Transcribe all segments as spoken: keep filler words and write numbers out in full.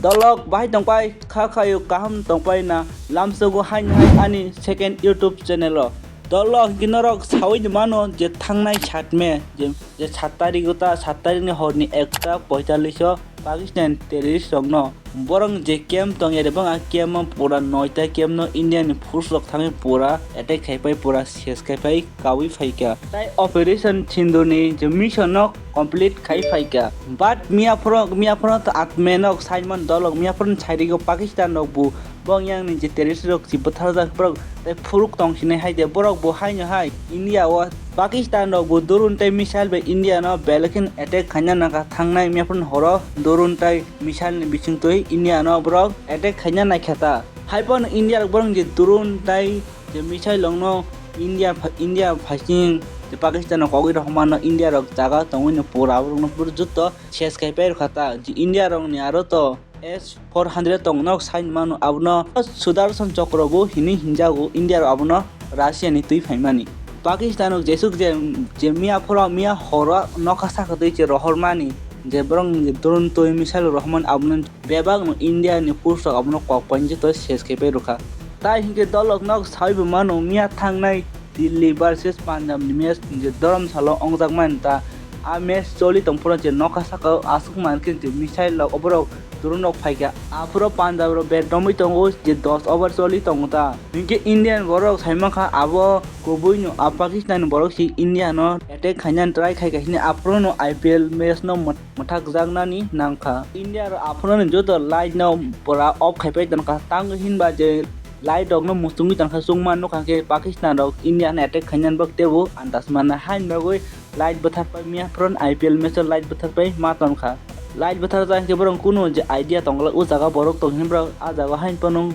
Dolok bahai tongpai kha khayo kaham tongpai na lamsogo hain hai ani second YouTube channel o. Dolok hinkhe norok sawi ni mano je thangnai satme je, je sat tarik o ta sat tarik ni hor ni ekta poitallis o Pakistan terrorist rok no borok je camp tong yari bang a camp o pura noita camp no India ni force rok thangwi pura attack khai pai pura ses khai pai kawi phaikha. Tai Operation Sindoor ni je mission no complete khai phaikha. But miya phoro, miya phoro to atme nok saimon dolok, miya phoro sairigo Pakistan rok bu bong yang ni je terrorist rok si bwtharjak borok tai phuruk tong sinai hai de borok bu haino hai India o Pakistan rok bu drone tai missile bai India no belekhin attack khaina nangkha thangnai miya phoro horo drone tai missile ni bisingtwi India no borok attack khaina naikha ta. Hai phano India rok borok je drone tai je missile rokno India pha-, India phaising je Pakistan o kogwi rok mano India rok jaga tongwi no pura borokno pura jotto ses khai pai rwkha ta. Je India rokni aro to S four hundred tong nok sain mano abono Sudarshan Chakra bo hinwi hinjago India rok abono Russia ni twi phaimani. Pakistan rok jesuk je, je miya phoro miya horo nokha saka twi je rohormani je borok drone twi missile rohormani abono bebak no India ni force rok abono kok painje to ses khai pai rwkha. Tai hinkhe dolok nok sawi bo mano miya thangnai Delhi versus Punjab ni match je Dharamsala o wngjak mani ta. A match choli tong phano je nokha saka o aswk mankhe je missile rok oborok drone rok phaikha. Aphuru Punjab rok bat romwi tongo je dos over choli tongo ta. Hinkhe Indian borok saimankha abo kubui no a Pakistan ni borok si India no attack khaina try khaikha hini aphuru no I P L match no mwthakjaknani nangkha. India rok aphuru no joto light no pura off khaipai tongkha, tamo hinba je light rok no muchungwi tongkha, chwngma nukha khe Pakistan rok India no attack khainani bagwi teibo andas manna haini bagwi light bwtharpai miya phuru I P L match o light bwtharpai ma tongkha. Light bwtharjak hinkhe borok kunu je idea tongla o jaga borok tong hinwi borok a jaga haino phano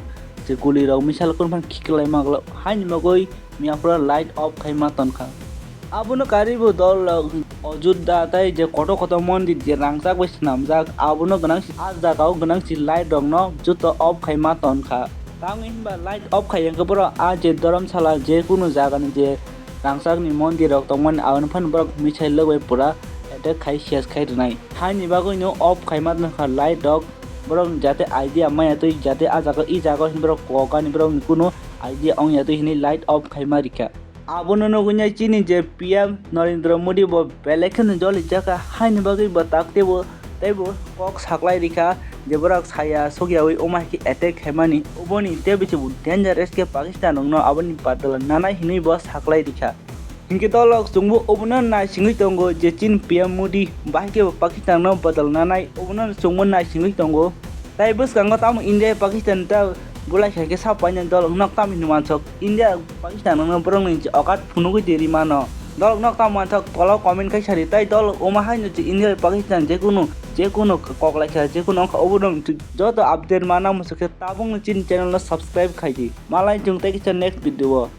je guli rok missile kunu phano khiklai ma glak haini bagwi miya phuru light off khai ma tongkha. Abono karwi bo dol rok Ajodhya tai je kotor kotor mondir je rangchak bai swnamjak abono gwnang si, a jaga o gwnang si light rok no joto off khai ma tongkha. Tamo hinba light off khai hinkhe borok a je Dharamsala je kunu jaga ni je rangchak ni mondir rok tongmani abono phano borok missile logwi pura attack khai ses khai rwnai. Haini bagwi no off khai ma tongkha light rok. Borok jate idea maya twi jate a jaga i jaga hinwi borok kokani borok ni kunu idea ongya twi hinwi light off khai ma rikha. Abono nugwi nai chini je P M Narendra Modi bo belai kheno joli jaka haini bagwi bo tak teibo teibo kok saklai rikha je borok saya sokyawi omo hai khe attack khaimani oboni tei bisi bo dangerous khe Pakistan rokno aboni badal nanai hinwi bo saklai rikha. Hinkhe dolok chwngbo obono naisingwi tongo je chini P M Modi bahai khe bo Pakistan no badal nanai obono chwngbo naisingwi tongo. Tai bwskango tamo India Pakistan ta bulai khaikhe sa painani dolok nok tamo hinwi mansok India Pakistan no borokni je okat phunugwi twi rimano. Dolok nok tamo mansok tolo comment khai sadi tai dolok omo haino je India Pakistan jekunu jekunu koklaikha jekunu wngkha obono joto update mana muchukhe tabukno chini channel no subscribe khaidi. Malai chwng tei kisa next video o.